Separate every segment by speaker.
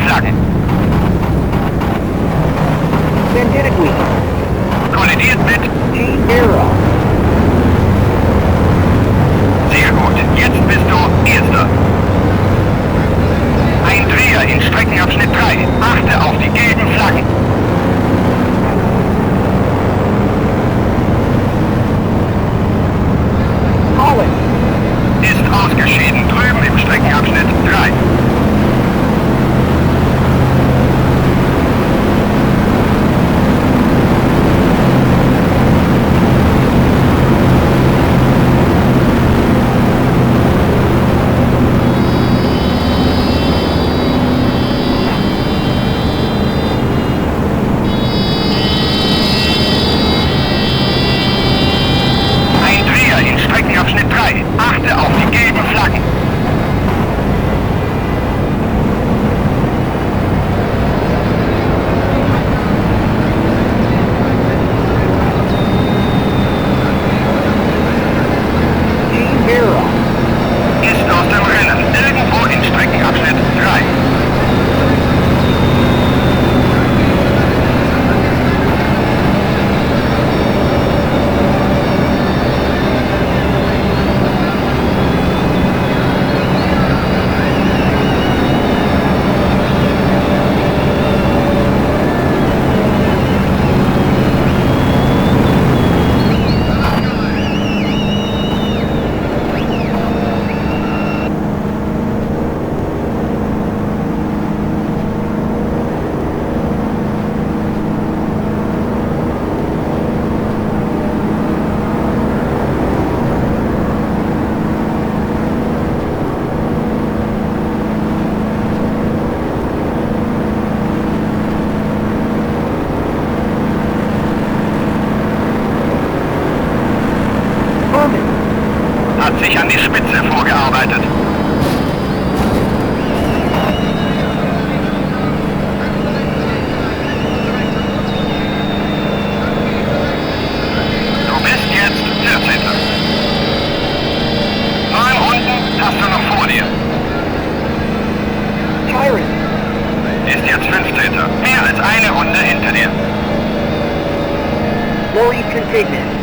Speaker 1: Flaggen.
Speaker 2: Banditigui.
Speaker 1: Kollidiert mit
Speaker 2: G. Vera.
Speaker 1: Sehr gut, jetzt bist du Erster. Ein Dreher in Streckenabschnitt 3. Achte auf die gelben Flaggen.
Speaker 2: Collins.
Speaker 1: Ist ausgeschieden drüben im Streckenabschnitt 3. Ein Dreher in Streckenabschnitt 3. Achte auf die gelben Flaggen.
Speaker 2: G. Vera.
Speaker 1: Ist aus dem Rennen. Irgendwo in Streckenabschnitt 3.
Speaker 2: Herman.
Speaker 1: Hat sich an die Spitze vorgearbeitet. Du bist jetzt 14. 9 Runden hast du noch vor dir.
Speaker 2: Chiron.
Speaker 1: Ist jetzt 15. Mehr als eine Runde hinter dir.
Speaker 2: Maurice Trintignant.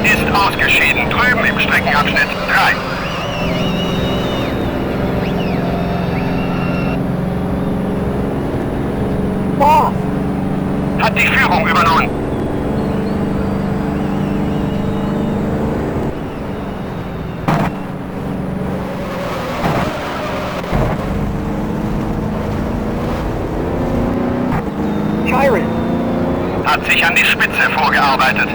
Speaker 1: Ist ausgeschieden drüben im Streckenabschnitt 3.
Speaker 2: Boss.
Speaker 1: Hat die Führung übernommen.
Speaker 2: Chiron.
Speaker 1: Hat sich an die Spitze vorgearbeitet.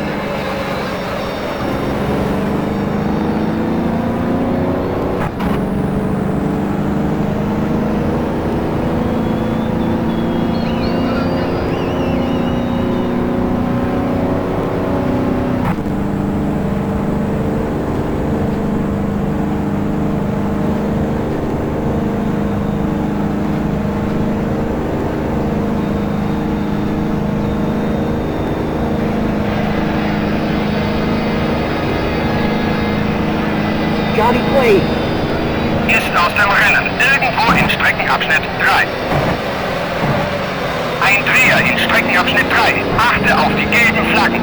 Speaker 2: Johnny Blade.
Speaker 1: Ist aus dem Rennen. Irgendwo in Streckenabschnitt 3. Ein Dreher in Streckenabschnitt 3. Achte auf die gelben Flaggen.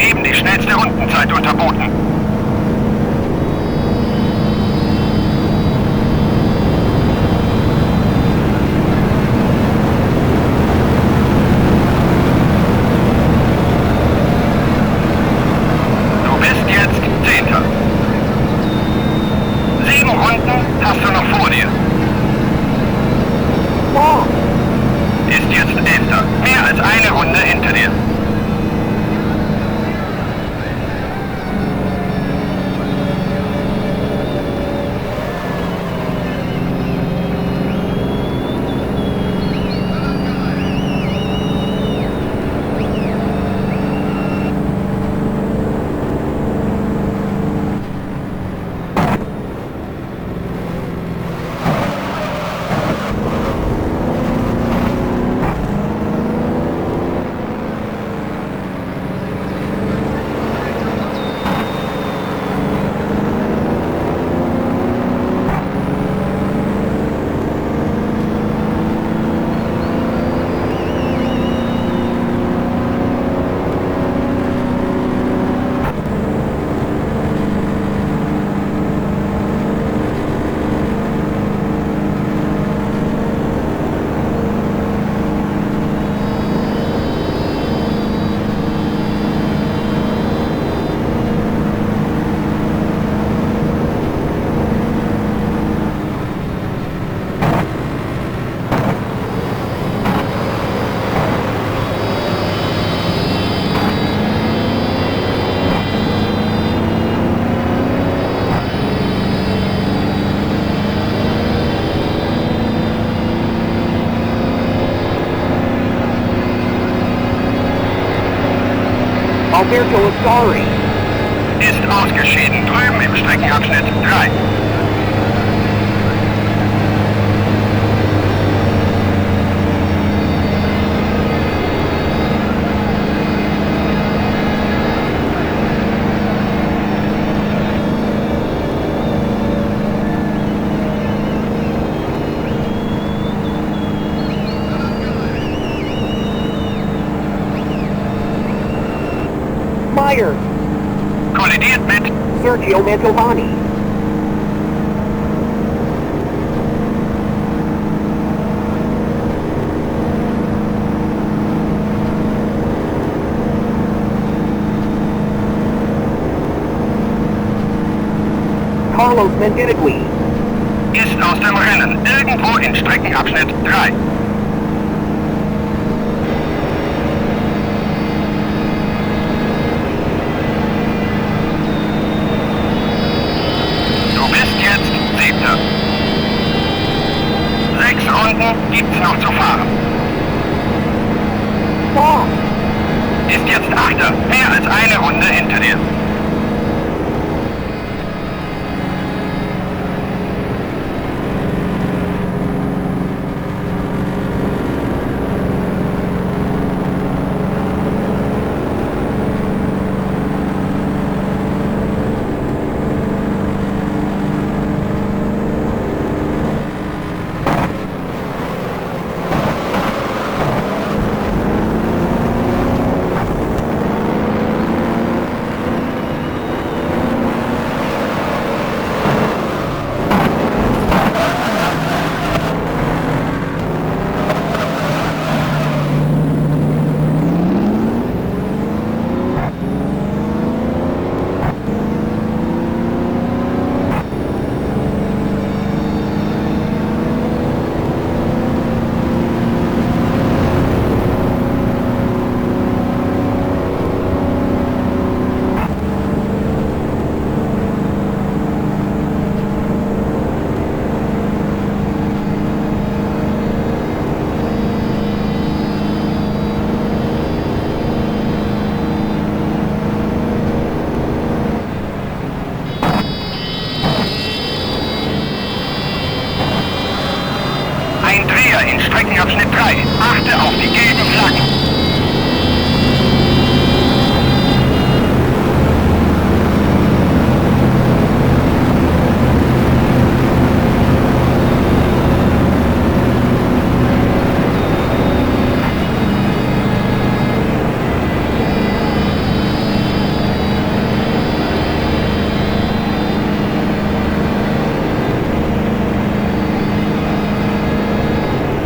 Speaker 1: Soeben die schnellste Rundenzeit unterboten. Du bist jetzt Zehnter. 7 Runden hast du noch vor dir.
Speaker 2: Box.
Speaker 1: Ist jetzt Elfter. Mehr als eine Runde hinter dir.
Speaker 2: Alberto Ascari.
Speaker 1: Ist ausgeschieden, drüben im Streckenabschnitt 3.
Speaker 2: Meyer.
Speaker 1: Kollidiert mit
Speaker 2: Sergio Mantovani. Carlos Menditeguy.
Speaker 1: Ist aus dem Rennen, irgendwo in Streckenabschnitt 3. Du bist jetzt Siebter. 6 Runden gibt's noch zu fahren.
Speaker 2: Box.
Speaker 1: Ist jetzt Achter, mehr als eine Runde hinter dir.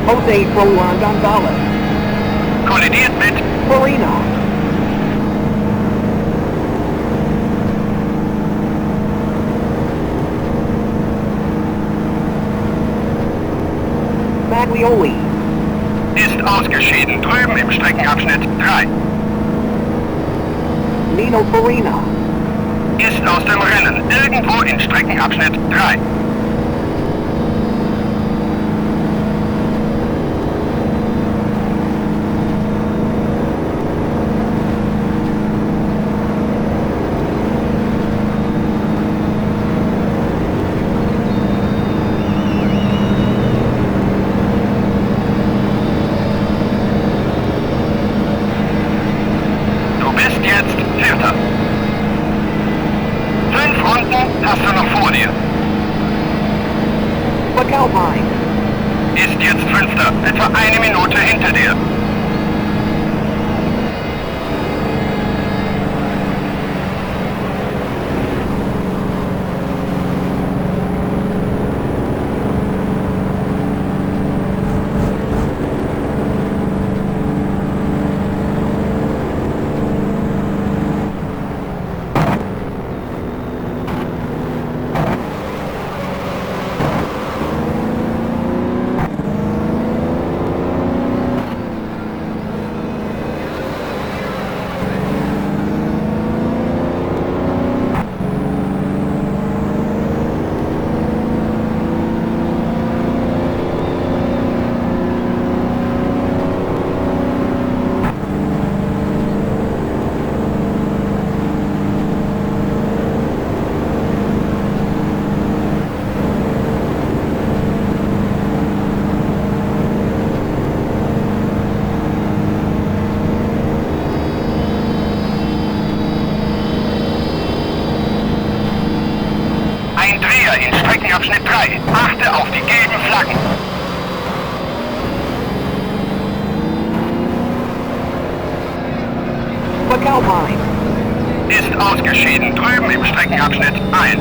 Speaker 2: Jose Froilan Gonzalez.
Speaker 1: Kollidiert mit
Speaker 2: Farina. Maglioli.
Speaker 1: Ist ausgeschieden, drüben im Streckenabschnitt 3.
Speaker 2: Nino Farina.
Speaker 1: Ist aus dem Rennen, irgendwo in Streckenabschnitt 3. Du bist jetzt Vierter. 5 Runden hast du noch vor dir.
Speaker 2: McAlpine.
Speaker 1: Ist jetzt Fünfter, etwa 1 Minute hinter dir. Ein Dreher in Streckenabschnitt 3. Achte auf die gelben Flaggen.
Speaker 2: McAlpine.
Speaker 1: Ist ausgeschieden, drüben im Streckenabschnitt 1.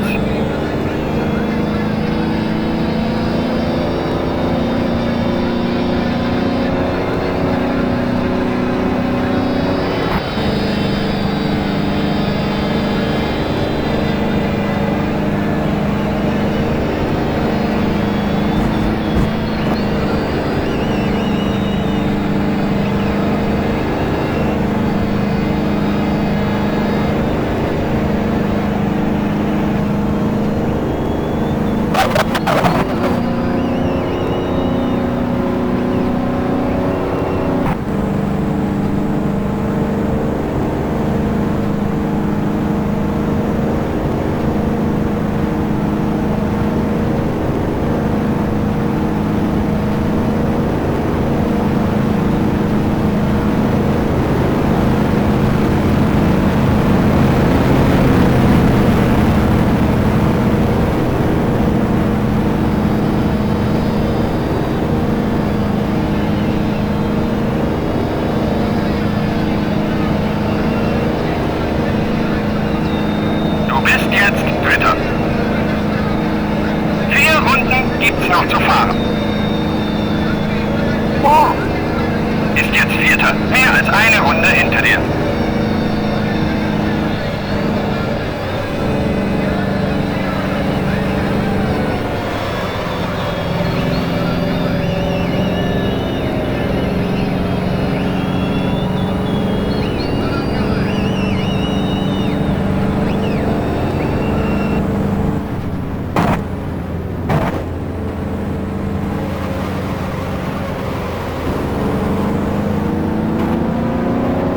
Speaker 1: Du bist jetzt Dritter. 4 Runden gibt's noch zu fahren.
Speaker 2: Boss.
Speaker 1: Ist jetzt Vierter, mehr als 1 Runde hinter dir.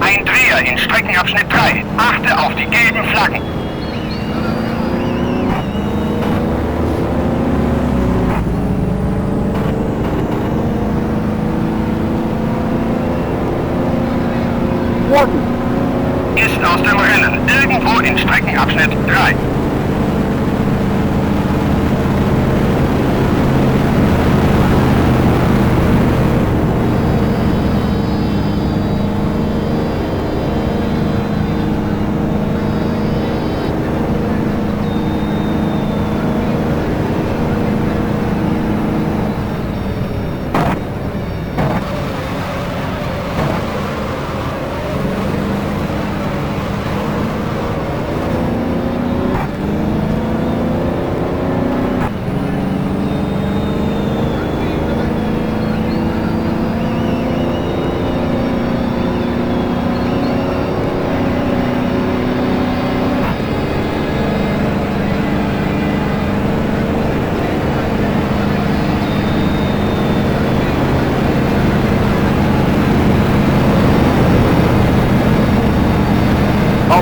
Speaker 1: Ein Dreher in Streckenabschnitt 3. Achte auf die gelben Flaggen.
Speaker 2: Wharton.
Speaker 1: Ist aus dem Rennen. Irgendwo in Streckenabschnitt 3.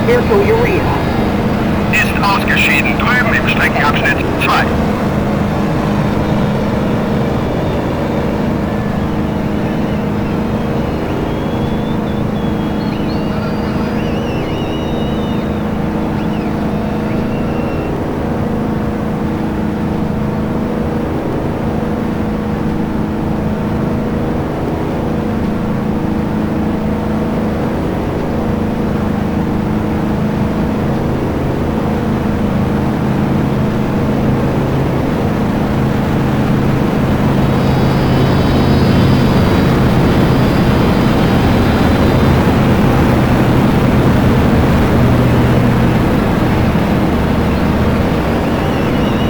Speaker 2: Mirko Uria.
Speaker 1: Ist ausgeschieden, drüben im Streckenabschnitt 2.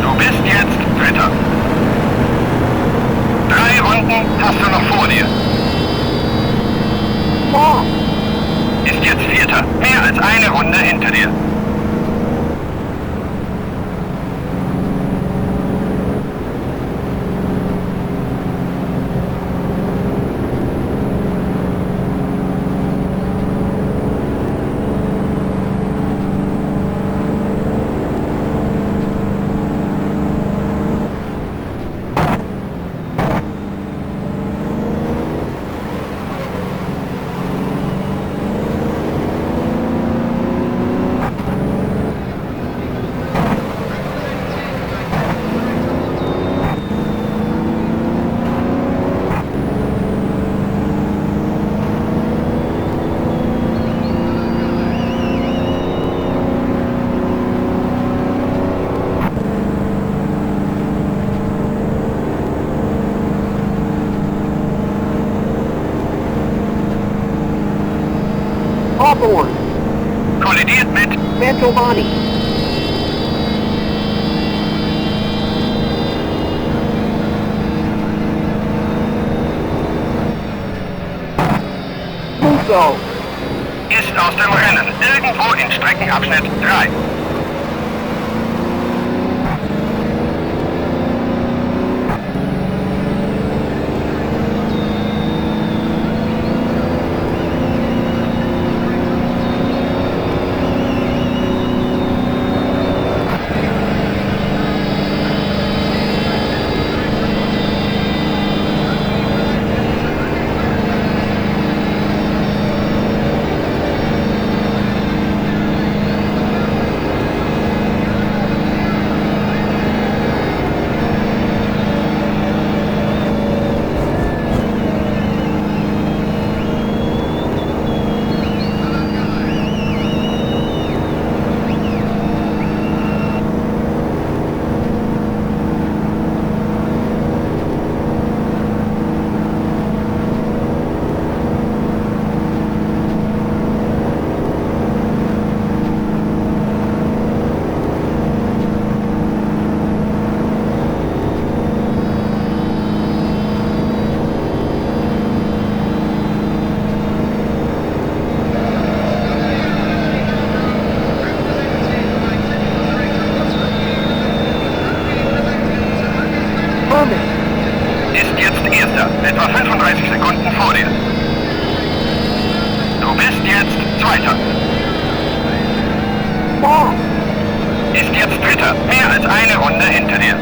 Speaker 1: Du bist jetzt Dritter. 3 Runden hast du noch vor dir.
Speaker 2: Boss.
Speaker 1: Ist jetzt Vierter. Mehr als eine Runde hinter dir.
Speaker 2: Hawthorne.
Speaker 1: Kollidiert mit
Speaker 2: Mantovani. Musso.
Speaker 1: Ist aus dem Rennen. Irgendwo in Streckenabschnitt 3. Ist jetzt Erster, etwa 35 Sekunden vor dir. Du bist jetzt Zweiter.
Speaker 2: Boss.
Speaker 1: Ist jetzt Dritter, mehr als eine Runde hinter dir.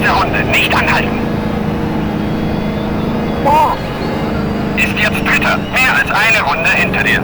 Speaker 1: Letzte Runde. Nicht anhalten.
Speaker 2: Boss.
Speaker 1: Ist jetzt Dritter. Mehr als eine Runde hinter dir.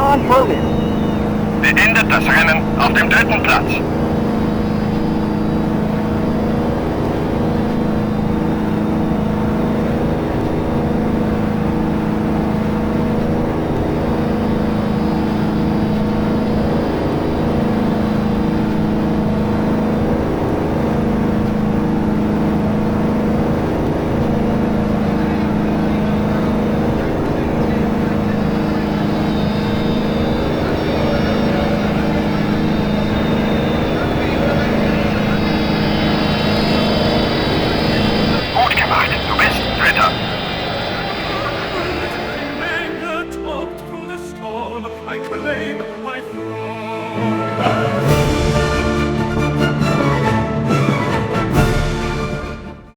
Speaker 2: Ron Herman.
Speaker 1: Beendet das Rennen auf dem dritten Platz. Gut gemacht. Du bist Dritter.